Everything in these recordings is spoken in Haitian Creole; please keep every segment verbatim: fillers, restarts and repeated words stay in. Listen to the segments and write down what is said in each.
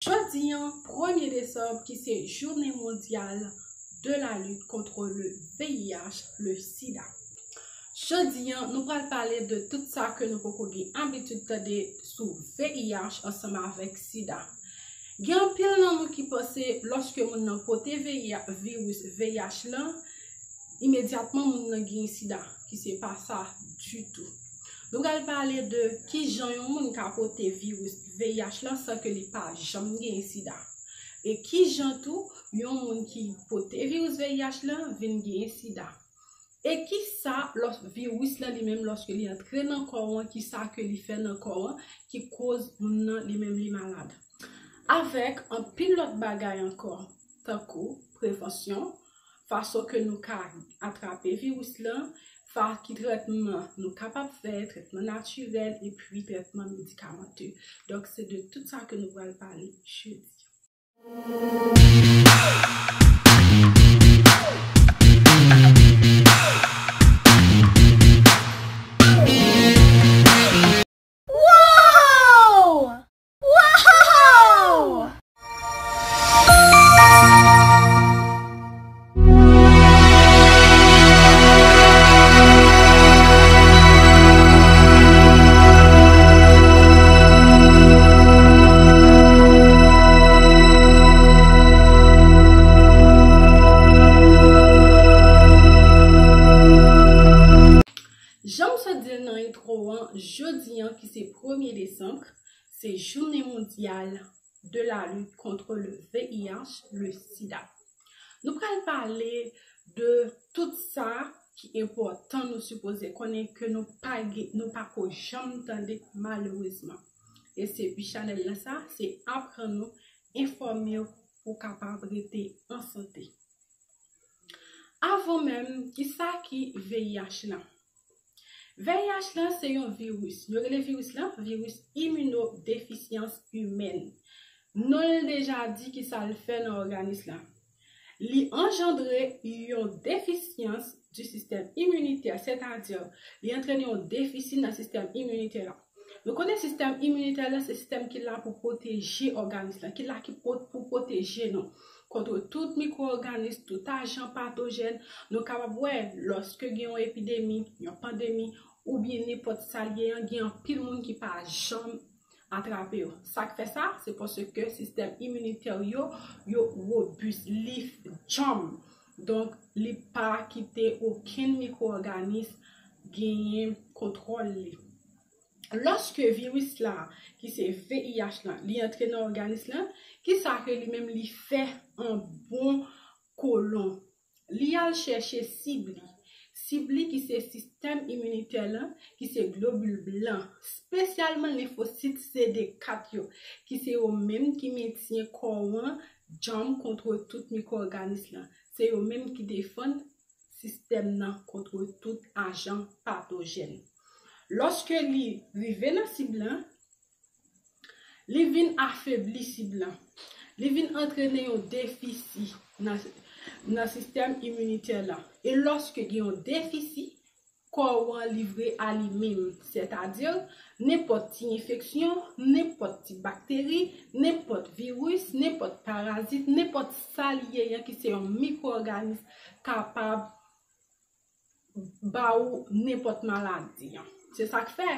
Jodi a, premye desanm, ki se Journée Mondiale de la Lutte contre le V I H, le sida. Jodi a, nou pral pale de tout sa ke nou poko gen abitid tande sou V I H ansanm avèk sida. Gen anpil nan nou ki panse lòske moun nan pote V I H, viris V I H lan, imedyatman moun nan gen sida, ki se pa sa ditou. Nou pral pale de kijan yon moun ka pote viris V I H lan san ke li pa janm gen sida. E kijan tou yon moun ki pote viris V I H lan vin gen sida. E kisa lòs viris lan li menm lòske li antre nan kò an, kisa ke li fè nan kò an ki koz moun nan li menm li malad. Avèk anpil lòt bagay ankò, tankou prevansyon, fason ke nou ka atrape viris lan, fa ki trètman nou kapab fè, trètman natirèl epi trètman medikamente. Donk se de tout sa ke nou pral pale jodi. Wow! Wow! Jan m sot di l nan entwo an, jodi an ki se premye desanm, se Journée Mondiale de la Lutte contre le V I H, le sida. Nou pral pale de tout sa ki enpòtan nou sipoze konnen ke nou pa gen, nou pa ko janm tande malerezman. E se bi chanèl lan sa, se aprann ou, enfòme w pou w kapab rete an sante. Avan menm, kisa ki V I H lan? V I H lan se yon viris. Yo rele viris lan viris iminodefisyans imèn. Non l deja di kisa l fè nan òganis lan. Li anjandre yon defisyans di sistèm iminitè, sètadi li antrene yon defisi nan sistèm iminitè lan. Nou konnen sistèm iminitè lan se sistèm ki la pou pwoteje òganis lan, ki la ki pou pwoteje nou kont tout mikwo-òganis, tout ajan patojèn. Nou kapab wè, lòske gen yon epidemi, yon pandemi, oubyen nenpòt sa l ye an, gen anpil moun ki pa janm atrape yo. Sa k fè sa, se paske sistèm iminitè yo, yo wobis, li djanm. Donk, li pa kite okenn mikwo-òganis genyen kontwòl li. Lòske viris la, ki se V I H lan, li antre nan òganis lan, kisa ke li menm li fè an bon kolon? Li al chèche sib li. Sib li ki se sistèm iminitè lan, ki se globil blan, espesyalman lenfosit C D kat yo, ki se yo menm ki mentyen kò an djanm kont tout mikwo-òganis lan. Se yo menm ki defann sistèm nan kont tout ajan patojèn. Lòske li rive nan sib lan, li vin afebli sib lan. Li vin antrene yon defisi nan, nan sistèm iminitè lan. E lòske gen yon defisi, kò an livre a li menm. Sètadi, nenpòt ti enfeksyon, nenpòt ti bakteri, nenpòt viris, nenpòt parazit, nenpòt sa li ye an ki se yon mikwo-òganis kapab ba ou nenpòt maladi an. Se sa k fè,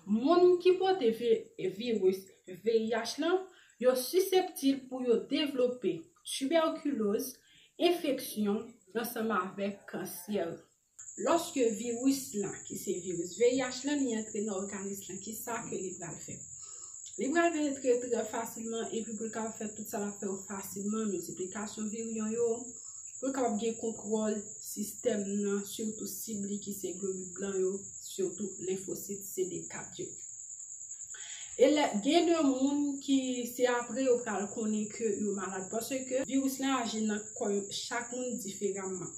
moun ki pote vi-, viris V I H lan, yo siseptib pou yo devlope tibèkiloz, enfeksyon, ansanm avèk kansè. Lòske viris lan, ki se viris V I H lan, li antre nan òganis lan, kisa ke li pral fè? Li pral penetre trè fasilman, epi pou l kapab fè tout sa l ap fè yo fasilman, miltiplikasyon viriyon yo, pou l kapab gen kontwòl sistèm nan, sitou sib li ki se globil blan yo, sitou lenfosit C D kat yo. E lè, gen de moun ki se apre yo pral konnen ke yo malad, paske viris lan aji nan kò yo, chak moun diferaman.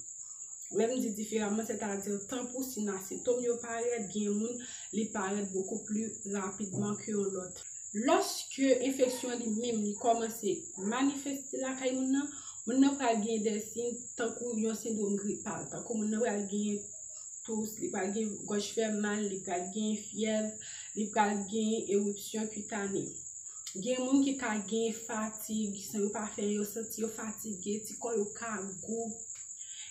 Lè m di diferaman, sètadi tankou si nan sentòm yo parèt, gen moun li parèt bokou pli rapidman ke yon lòt. Lòske enfeksyon li menm li kòmanse manifeste lakay moun nan, moun nan pral gen de siy tankou yon sendwòm gripal, tankou moun nan pral gen tous, li pral gen gòj fè mal, li pral gen fyèv, li pral gen eripsyon kitane. Gen moun ki ka gen fatig, san yo pa fè anyen, yo santi yo fatige, ti kò yo ka gou.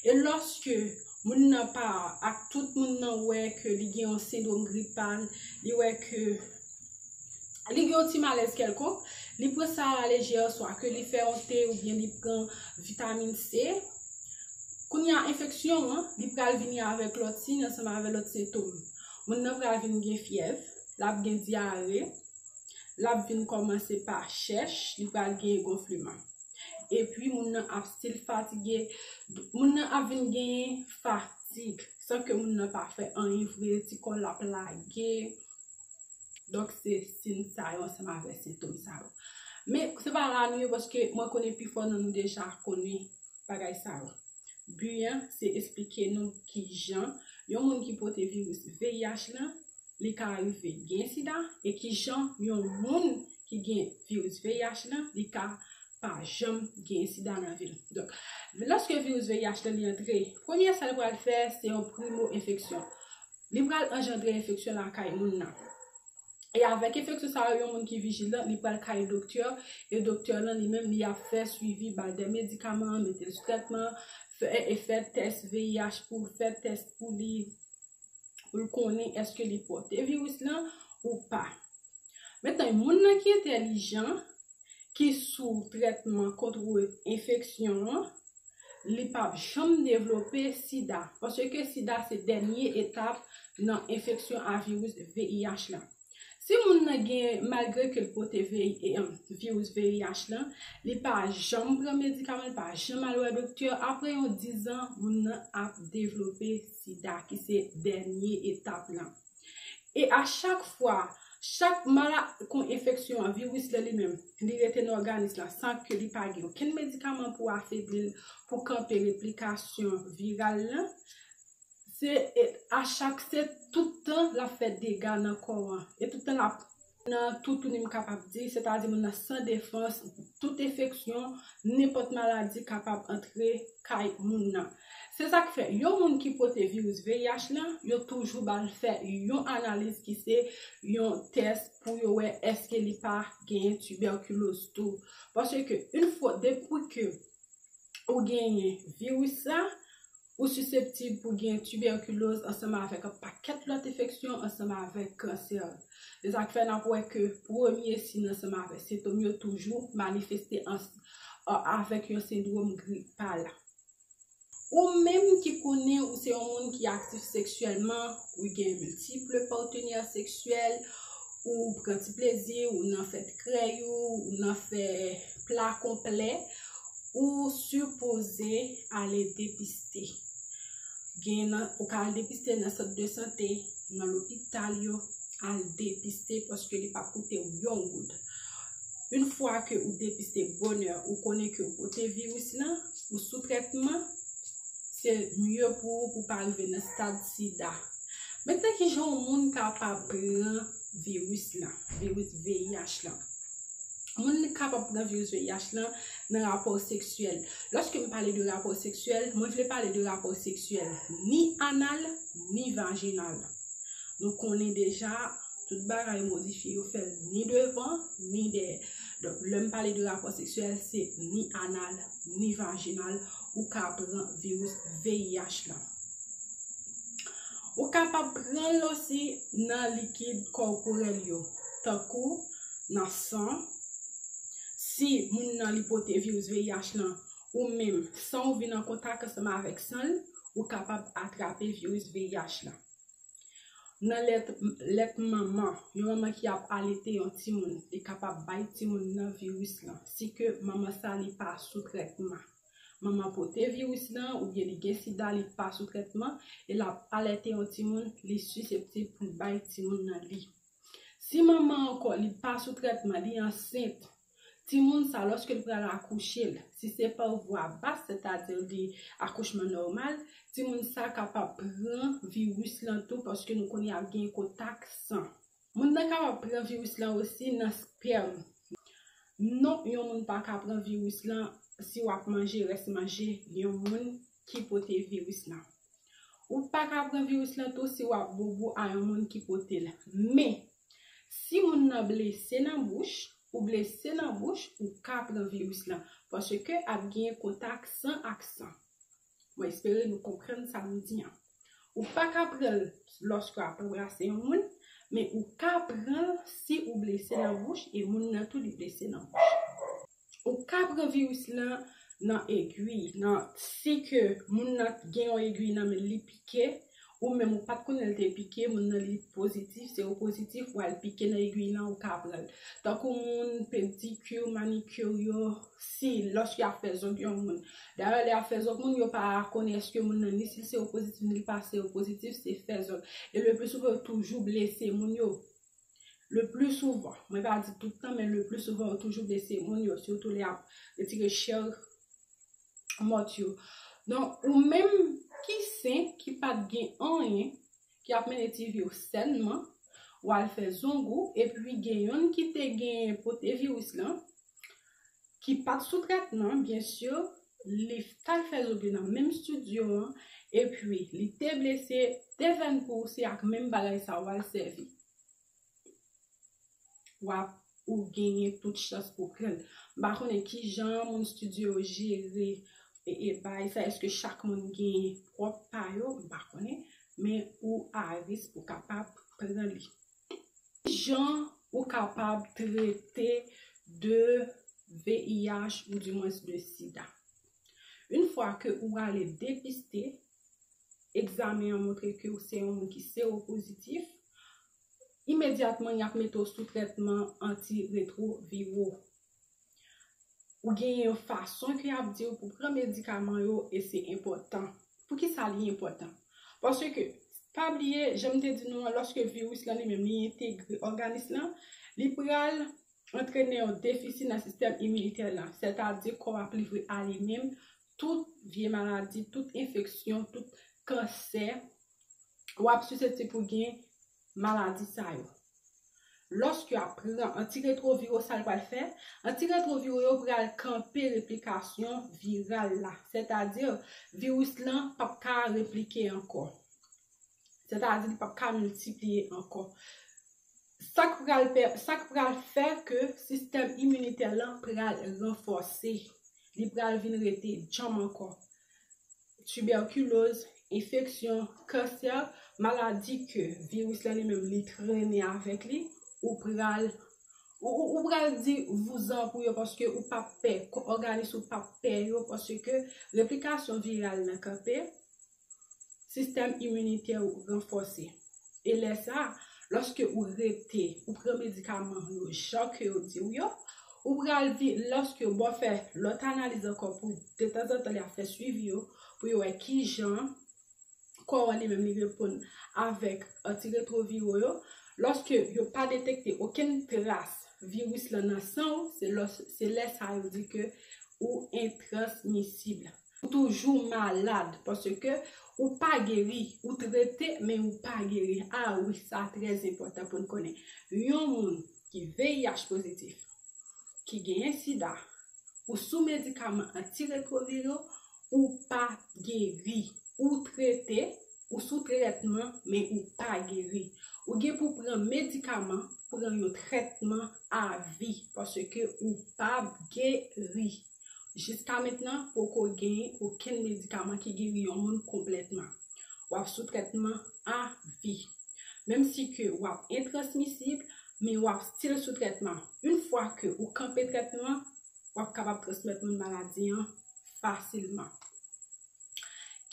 E lòske moun nan pa, ak tout moun nan wè ke li gen yon sendwòm gripal, li wè ke li gen yon ti malèz kèlkonk, li pran sa a lejè, swa ke li fè yon te oubyen li pran vitamin C. Kounye a enfeksyon an, li pral vini avèk lòt siy ansanm avèk lòt sentòm. Moun nan pral vin gen fyèv, l ap gen dyare, l ap vin kòmanse pa chèch, li pral gen gonfleman. Epi moun nan ap still fatige, moun nan ap vin genyen fatig, san ke moun nan pa fè anyen vre, ti kò l ap lage. Donk, se siy sa yo ansanm avèk sentòm sa yo. Men, se pa la nou ye, paske mwen konnen pifò nan nou deja konnen bagay sa yo. Bi an, se esplike nou kijan yon moun ki pote viris V I H lan, li ka rive gen sida, e kijan yon moun ki gen viris V I H lan, li ka pa janm gen sida nan vi l. Donk, lòske viris V I H lan li antre, premye sa l pral fè, se yon primo enfeksyon. Li pral anjandre enfeksyon lakay moun nan. E avèk enfeksyon sa yo, yon moun ki vijilan, li pral kay doktè, e doktè lan li menm, li ap fè swivi, ba l de medikaman, mete l sou trètman, fè, e fè tès V I H pou, fè tès pou li, pou l konnen èske li pote viris lan ou pa. Mentnan, moun nan ki entèlijan, ki sou trètman kont enfeksyon an, li p ap janm devlope sida, paske sida se dènye etap nan enfeksyon a viris V I H lan. Si moun nan gen, malgre ke l pote V I, em, viris V I H lan, li pa janm pran medikaman, li pa janm al wè doktè, apre yon diz an, moun nan ap devlope sida, ki se dènye etap lan. E a chak fwa, chak mala-, kon enfeksyon an, viris lan li menm, li rete nan òganis lan san ke li pa gen okenn medikaman pou afebli l, pou kanpe replikasyon viral lan, se, e, a chak, se tout tan l ap fè dega nan kò an. E tout tan l ap nan toutouni, m kapab di, sètadi moun nan san defans, tout enfeksyon, nenpòt maladi kapab antre kay moun nan. Se sa k fè, yon moun ki pote viris V I H lan, yo toujou ba l fè yon analiz ki se yon tès pou yo wè èske li pa genyen tibèkiloz tou. Paske yon fwa, depi ke ou genyen viris sa, ou siseptib pou gen tibèkiloz ansanm avèk yon pakèt lòt enfeksyon, ansanm avèk kansè. Se sa k fè n ap wè ke premye siy ansanm avèk sentòm yo toujou manifeste an, a, avèk yon sendwòm gripal. Ou menm ki konnen ou se yon moun ki aktif seksyèlman, ou gen miltip patenè seksyèl, ou pran ti plezi, ou nan fè krèy ou, ou nan fè pla konplè, ou sipoze ale depiste. Gen nan, ou ka al depiste nan sant de sante, nan lopital yo, al depiste paske li p ap koute w yon goud. Yon fwa ke ou depiste bonè, ou konnen ke ou pote viris lan, ou sou trètman, se mye pou ou pou pa rive nan stad sida. Mentnan, kijan yon moun kapab pran viris lan, viris V I H lan? Moun kapab pran viris V I H lan nan rapò seksyèl. Lòske m pale de rapò seksyèl, mwen vle pale de rapò seksyèl ni anal, ni vajinal. Nou konnen deja, tout bagay modifye, yo fè l ni devan, ni dèyè. Donk, lè m pale de rapò seksyèl, se ni anal, ni vajinal, ou ka pran viris V I H lan. Ou kapab pran l osi nan likid kòporèl yo, tankou nan san. Si moun nan li pote viris V I H lan, ou menm, san ou vin an kontak ansanm avèk san l, ou kapab atrape viris V I H lan. Nan lèt, lèt manman, yon manman ki ap alete yon timoun, li kapab bay timoun nan viris lan, si ke manman sa li pa sou trètman. Manman pote viris lan oubyen li gen sida, li pa sou trètman, e l ap alete yon timoun, li siseptib pou l bay timoun nan li. Si manman ankò, li pa sou trètman, li ansent, timoun sa, lòske l pral akouche l, si se pa vwa bas, sètadi li akouchman nòmal, timoun sa kapab pran viris lan tou, paske nou konnen y ap gen kontak san. Moun nan kapab pran viris lan osi nan spèm. Non, yon moun pa ka pran viris lan si w ap manje rès manje yon moun ki pote viris lan. Ou pa ka pran viris lan tou si w ap bobo a yon moun ki pote l. Men, si moun nan blese nan bouch, ou blese nan bouch, ou ka pran viris lan, paske ap genyen kontak san ak san. Mwen espere nou konprann sa m di an. Ou pa ka pran l lòske w ap anbrase yon moun, men ou ka pran l si ou blese nan bouch e moun nan tou li blese nan bouch. Ou ka pran viris lan nan egwi, nan si ke moun nan gen yon egwi nan men li pike, ou menm ou pa t konnen l te pike, moun nan li pozitif, sewopozitif, w al pike nan egwi lan, ou ka pran l. Tankou moun pedikir, manikir yo, si lòske y ap fè zong yon moun. Dayè lè y ap fè zong moun, yo pa konnen èske moun nan ni si l sewopozitif, ni li pa sewopozitif, se fè zong. E le pli souvan yo toujou blese moun yo. Le pli souvan, mwen pa di tout tan, men le pli souvan yo toujou blese moun yo, sitou lè y ap retire chè mòt yo. Donk, ou menm ki sen, ki pa t gen anyen, ki ap mennen ti vi w sènman, w al fè zong ou, epi gen yonn ki te gen pote viris lan, ki pa t sou trètman, byen si, li t al fè zong li nan menm estidyo an, epi li te blese, devèn pou ou se ak menm bagay sa w al sèvi. W ap, ou genyen tout chans pou pran l. M pa konnen kijan moun estidyo yo jere e, e bagay sa, èske chak moun genyen pwòp pa yo, m pa konnen, men ou a risk pou kapab pran li. Kijan ou kapab trete de V I H ou dimwens de sida? Yon fwa ke ou ale depiste, egzamen an montre ke ou se yon moun ki sewopozitif, imedyatman y ap mete w sou trètman antiretwoviro. Ou genyen yon fason ke y ap di w pou pran medikaman yo e se enpòtan. Poukisa li enpòtan? Paske, pa bliye, jan m te di nou an, lòske viris lan li menm li entegre òganis lan, li pral antrene yon defisi nan sistèm iminitè lan, sètadi kò w ap livre a li menm tout vye maladi, tout enfeksyon, tout kansè, w ap siseptib pou gen maladi sa yo. Lòske y ap pran antiretwoviro, sa l pral fè? Antiretwoviro yo pral kanpe replikasyon viral la, sètadi viris lan p ap ka replike ankò. Sètadi li p ap ka miltipliye ankò. Sa k pral pè-, sa k pral fè ke sistèm iminitè lan pral ranfòse. Li pral vin rete djanm ankò. Tibèkiloz, enfeksyon, kansè, maladi ke viris lan li menm li trennen avèk li, ou pral, ou, ou, ou pral di vouzan pou yo paske ou p ap pè, kò òganis ou p ap pè yo paske replikasyon viral lan kanpe, sistèm iminitè ou ranfòse. E lè sa, lòske ou rete, ou pran medikaman yo jan ke yo di w yo, ou pral vi-, lòske yo ba w fè lòt analiz ankò pou detanzantan lè y ap fè swivi yo, pou yo wè kijan kò an li menm li reponn avèk antiretwoviro yo. Lòske yo pa detekte okenn tras viris lan nan san w, se lòs-, se lè sa yo di ke ou entransmisib. Ou toujou malad, paske ou pa geri, ou trete, men ou pa geri. A wi, sa trè enpòtan pou n konnen. Yon moun ki V I H pozitif, ki genyen sida, ou sou medikaman antiretwoviro, ou pa geri. Ou trete, ou sou trètman, men ou pa geri. Ou gen pou pran medikaman, pran yon trètman a vi, paske ou p ap geri. Jiska mentnan, poko genyen okenn medikaman ki geri yon moun konplètman. W ap sou trètman a vi. Menm si ke w ap entransmisib, men w ap still sou trètman. Yon fwa ke ou kanpe trètman, w ap kapab transmèt moun maladi an fasilman.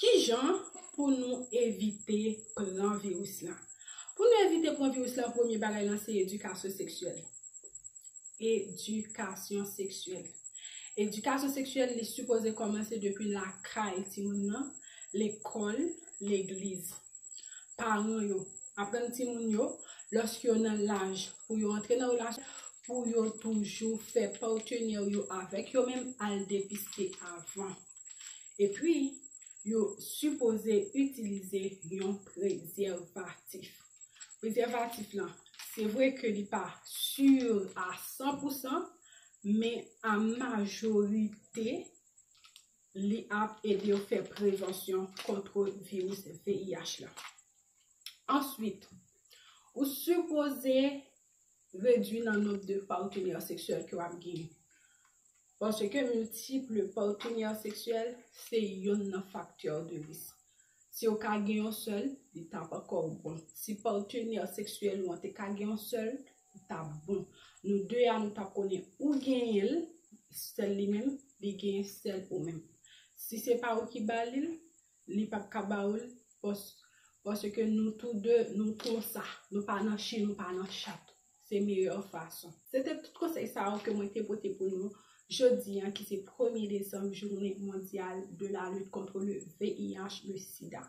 Kijan pou nou evite pran viris lan? Pou nou evite pran viris lan, premye bagay lan se edikasyon seksyèl. Edikasyon seksyèl. Edikasyon seksyèl, li sipoze kòmanse depi lakay timoun nan, lekòl, legliz. Paran yo, aprann timoun yo, lòske yo nan laj pou yo antre nan relasyon, pou yo toujou fè patnè yo avèk yo menm al depiste avan. Epi, yo sipoze itilize yon prezèvatif. Prezèvatif lan, se vre ke li pa si a san pou san, men a majorite, li ap ede w fè prevansyon kont viris V I H lan. Answit, ou sipoze redwi nan nonb de patenè seksyèl ke w ap genyen. Paske miltip patenè seksyèl se youn nan faktè de risk. Si w ka gen yon sèl, li t ap ankò bon. Si patenè seksyèl ou an te ka gen yon sèl, li t ap bon. Nou de a, nou t ap konnen ou genyen l, sèl li menm, li genyen sèl ou menm. Si se pa ou ki ba li l, li p ap ka ba ou l, pòs-, paske nou tou de, nou konsa. Nou pa nan chen, nou pa nan chat. Se meyè fason. Se te tout konsèy sa yo ke mwen te pote pou nou jodi a, ki se premye desanm, jounen mondyal de la lit kont le V I H, le sida.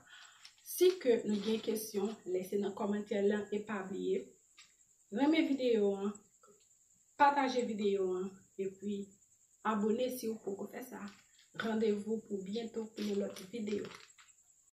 Si ke nou gen kesyon, lese nan kòmantè lan e pa bliye renmen videyo an, pataje videyo an, epi abone si w poko fè sa. Randevou pou byento pou yon lòt videyo.